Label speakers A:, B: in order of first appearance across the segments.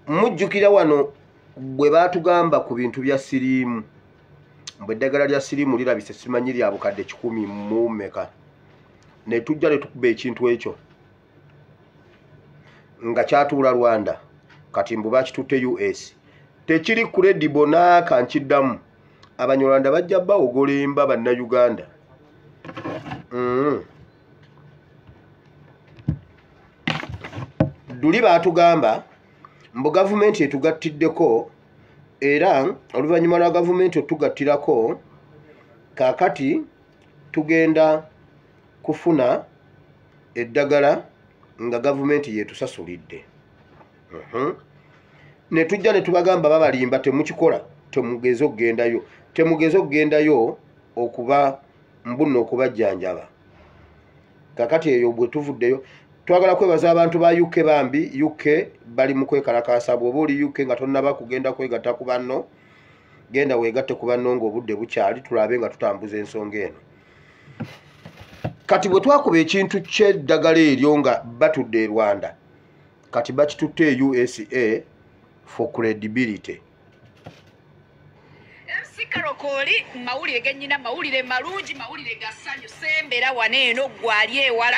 A: Mujjukira wano bwe baatugamba ku bintu bya siriimu, mbwe eddagala lya siriimu lirabise simanyi lya bukadde 100 mu mmeka, ne tujja ne tukuba ekintu ekyo nga kyatuula Rwanda, kati mbu bakitutte US. Tekiri credible n'aka nkiddamu. Abanyarwanda bajja bawogolemba bannayuganda. Duli baatugamba mbu gavumenti etugattiddeko, era oluvannyuma lwa gavumenti otugattirako kaakati tugenda kufuna eddagala nga gavumenti yetusasulidde. Ne tujja ne tubagamba babalimba, temukikola, temugeze okugendayo, temugeze okugendayo okuba mbunno okubajjanjaba. Kakati eyo bwe tuvuddeyo twagala kwebaza abantu ba UK bambi. UK bali mu kwekalakaasa. Bw'oba oli UK nga tonnaba kugenda kwegatta ku banno, genda weegatte ku banno ng'obudde bukyali, tulabe nga tutambuza ensonga eno. Kati bwe twakuba ekintu ky'eddagala eryo nga batudde e Rwanda, kati bakitutte e USA for credibility.
B: MC Karokoli, mawulire gennyina, mawulire malungi, mawulire ga ssanyu. Sembera wano eno gwali ewala.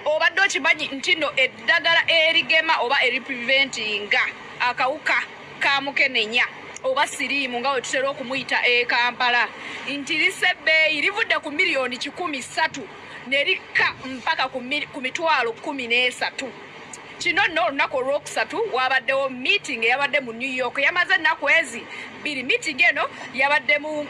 B: Obadde okimanyi nti nno eddagala erigema oba eripreventinga akawuka ka mukenenya oba siriimu nga bwe tutera okumuyita e Kampala, nti lisse ebbeeyi, livudde ku miliyoni 103 ne likka mpaka ku mitwalo 13. Kino nno olunaku olwokusatu wabaddewo meeting eyabadde mu New York, yamaze ennaku ezi 2. Meeting eno yabadde mu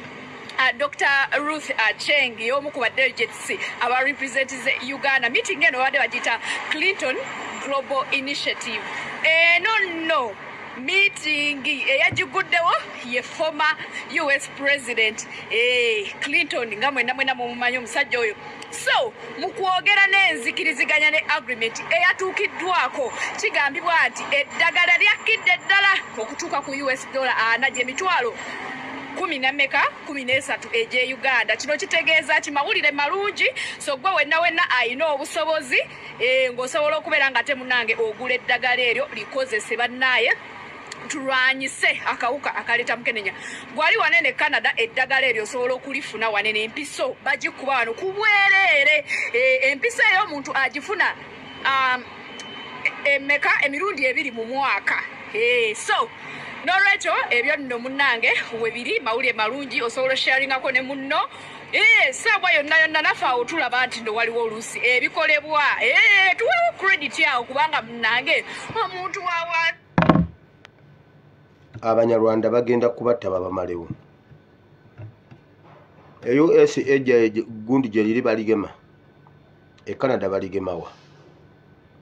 B: Dr. Ruth Acheng, y'omu ku ba delegates aba represents Uganda. Meeting eno babadde bagiyita Clinton Global Initiative. Eno nno meeting eyagiguddewo ye former US President Clinton, nga mwenna mwenna mumumanyi omusajja oyo. So mu kwogera n'enzikiriziganya ne agreement eyatuukiddwako, kigambibwa nti eddagala lyakkidde ddala okutuuka ku US dollar ana, gy'emitwalo kumi na mmeka, 13 egy'e Uganda. Kino kitegeeza ki? Mawulire malungi. So gwe wenna wenna ayina obusobozi, ng'osobola okubeera nga temunange ogula eddagala eryo, likozese bannaaye, tulwanyise akawuka akaleeta mukenenya. Gwali wanene Canada, eddagala eryo osobola okulifuna wanene. Empiso bagikuba wano ku bwereere. Empiso eyo omuntu agifuna emeka? Emirundi 2 mu mwaka. So n'olwekyo ebyo nno munnange webiri, mawulire malungi, osobola osharingako ne munno. Essaawa yonna yonna naffe awo tulaba nti nno waliwo oluusi ebikolebwa. Tuweewo credit awo kubanga munnange omuntu wawa.
A: Abanyarwanda bagenda kubatta babamalewo. E USA gundi gye liri baligema, e Canada baligemawa,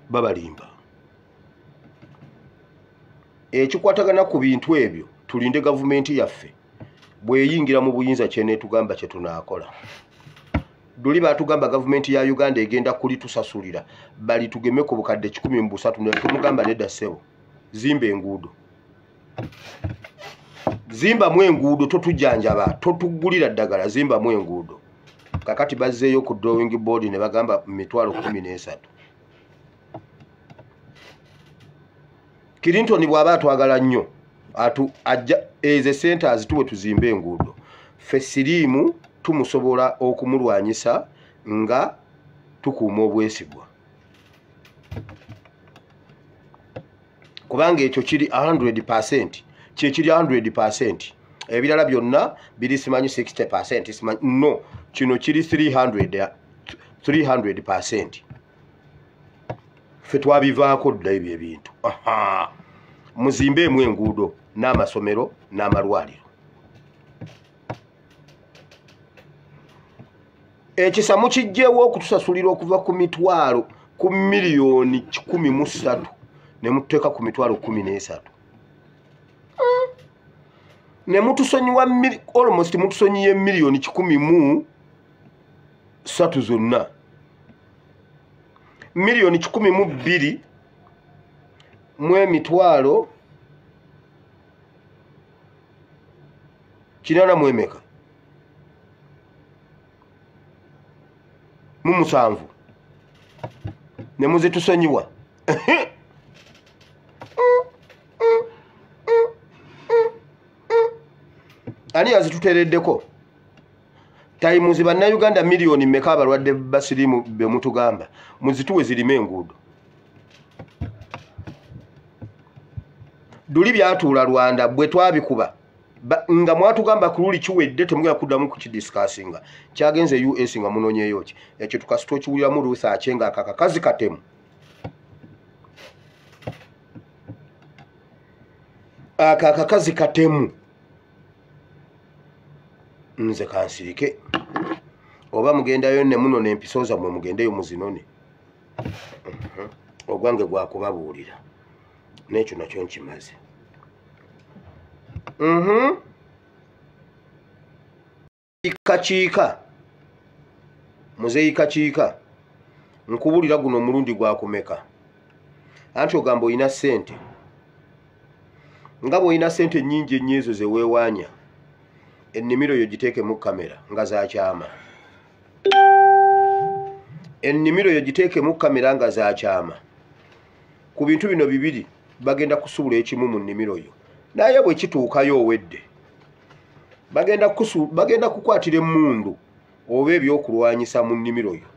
A: babalimba. Ekikwatagana ku bintu ebyo tulinde gavumenti yaffe bweyingira mu buyinza kyeneetugamba kye tunaakola. Duli baatugamba gavumenti ya Uganda egenda kulitusasulira, balitugeme ku bukadde 103, ne tumugamba nedda ssebo, zimba enguudo, zimbamu enguudo, totujjanjaba, totugulira ddagala, zimbamu enguudo. Kakati bazzeeyo ku drawing board ne bagamba mitwalo 13. Clinton bw'aba atwagala nnyo ajja ezo sente azituwe tuzimbe enguudo. Ffe siriimu tumusobola okumulwanyisa nga tukuuma obwesigwa, kubanga ekyo kiri 100%, kyekiri 100%. Ebirala byonna biri simanyi 60%, simanyi no, kino kiri 300%. Ffe twabivaako dda ebyo ebintu. Muzimbeemu enguudo n'amasomero n'amalwaliro. Ekisa mukijjeewo okutusasulira okuva ku mitwalo ku miliyoni 103 ne mututeeka ku mitwalo 13. Ne mutusonyiwa almost mutusonyiye miliyoni 103 zonna. Miliyoni 102 mu emitwalo 8 mu emeka mu 7 ne muzitusonyiwa. Ani yazituteereddeko? Times bannayuganda miliyoni mmeka abalwadde basirimu be mutugamba muzituwe zirime enguudo. Duli byatuula Rwanda bwe twabikuba nga mwatugamba ku luli kiwedde temugenda kuddamu kukidiscussinga. Kyagenze US nga munoonyeeyo ki? Ekyo tukasita okiwuliramu Ruth Aceng akakazi katemu. Akakazi katemu. Nze kansirike. Oba mugendayo ne munona empiso zammwe mugendeyo muzinone. Ogwange gwakubabuulira. N'ekyo nakyo nkimaze. Kakiika. Muzeeyi Kakiika. Nkubulira guno omulundi gwakumeka. Anti ogamba olina ssente. Nga bw'olina ssente nnyingi ennyo ezo ze weewaanya. Ennimiro yo giteekemu kamera nga za kyama. Ennimiro yo giteekemu kamera nga za kyama. Ku bintu bino bibiri bagenda kusubula ekimu mu nnimiro yo. Naye bwe kituukayo owedde. Bagenda kukwatira emmundu oba ebyokulwanyisa mu nnimiro yo.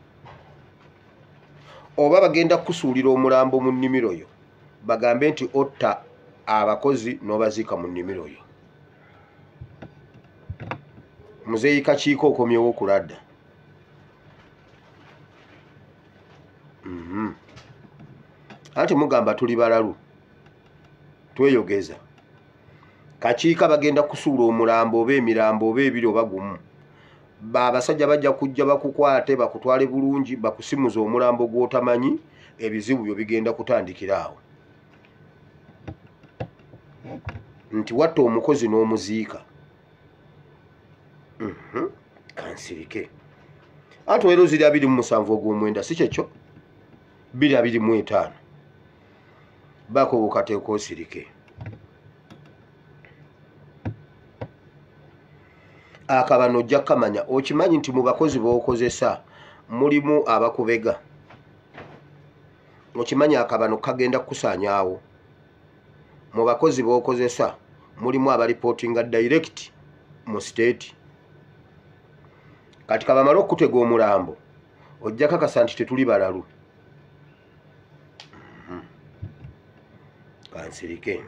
A: Oba bagenda kusuulira omulambo mu nnimiro yo. Bagambe nti otta abakozi n'obaziika mu nnimiro yo. Muzeeyi Kakiika okomyewo okuladda. Anti mugamba tuli balalu. Tweyogeza. Kakiika bagenda kusuula omulambo oba emirambo oba ebiri oba gumu. Abasajja bajja kujja bakukwate bakutwale bulungi bakusimuze omulambo gw'otamanyi ebizibu byo bigenda kutandikira awo. Nti watta omukozi n'omuziika. Kansirike. Anti leero ziri 27 ogw'omwenda si kyekyo? 2025. Baako obukateeka osirike. Akabano ojja kukamanya. Okimanyi nti mu bakozi b'okozesa mulimu abakubega. Okimanyi akabano kagenda kukusaanyaawo. Mu bakozi b'okozesa mulimu abalipootinga direct mu state. Kati kabamala okutega omulambo ojja kakasa nti tetuli balalu. Kansirike.